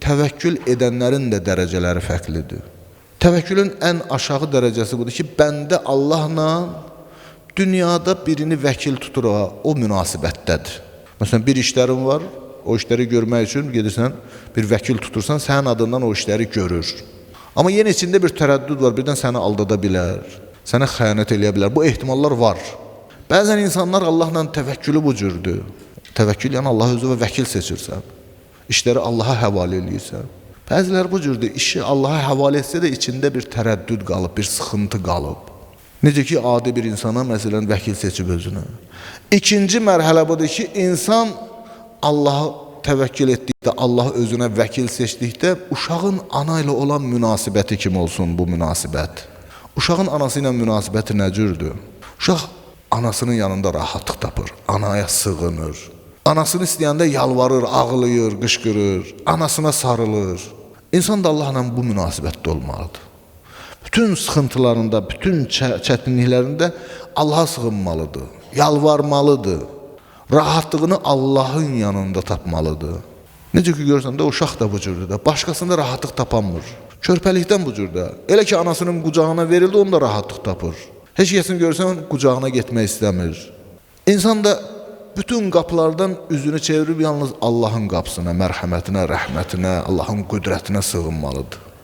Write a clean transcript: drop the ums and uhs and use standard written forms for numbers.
Təvəkkül edənlərin də dərəcələri fərqlidir. Təvəkkülün ən aşağı dərəcəsi budur ki, bəndə Allahla dünyada birini vəkil tutur, o münasibətdədir. Məsələn, bir işlərin var, o işləri görmək üçün gedirsən, bir vəkil tutursan, sənin adından o işləri görür. Amma yenə içində bir tərəddüd var, birdən səni aldada bilər, sənə xəyanət eləyə bilər. Bu ehtimallar var. Bəzən insanlar Allahla təvəkkülü bu cürdür. Təvəkkül yəni Allah özünə vəkil seçirsən. İşləri Allaha həvalə eləyirsən. Bəziləri bu cürdür. İşi Allaha həvalə etsə də içində bir tərəddüd qalıb, bir sıxıntı qalıb. Necə ki, adi bir insana məsələn vəkil seçib özünə. İkinci mərhələ budur ki, insan Allaha təvəkkül etdikdə, Allah özünə vəkil seçdikdə uşağın ana ilə olan münasibəti kim olsun bu münasibət? Uşağın anası ilə münasibəti nə cürdür? Uşaq anasının yanında rahatlıq tapır, anaya sığınır. Anasını istəyəndə yalvarır, ağlayır, qışqırır, anasına sarılır. İnsan da Allahla bu münasibətdə olmalıdır. Bütün sıxıntılarında, bütün çətinliklərində Allaha sığınmalıdır, yalvarmalıdır. Rahatlığını Allahın yanında tapmalıdır. Necə ki görürsən də uşaq da bu cürdür də. Başqasında rahatlıq tapanmır. Körpəlikdən bu cürdə. Elə ki anasının qucağına verildi, onda rahatlıq tapır. Heç kəsin görsən qucağına getmək istəmir. İnsan da bütün qapılardan üzünü çevirib yalnız Allahın qapısına, mərhəmətinə, rəhmətinə, Allahın qüdrətinə sığınmalıdır.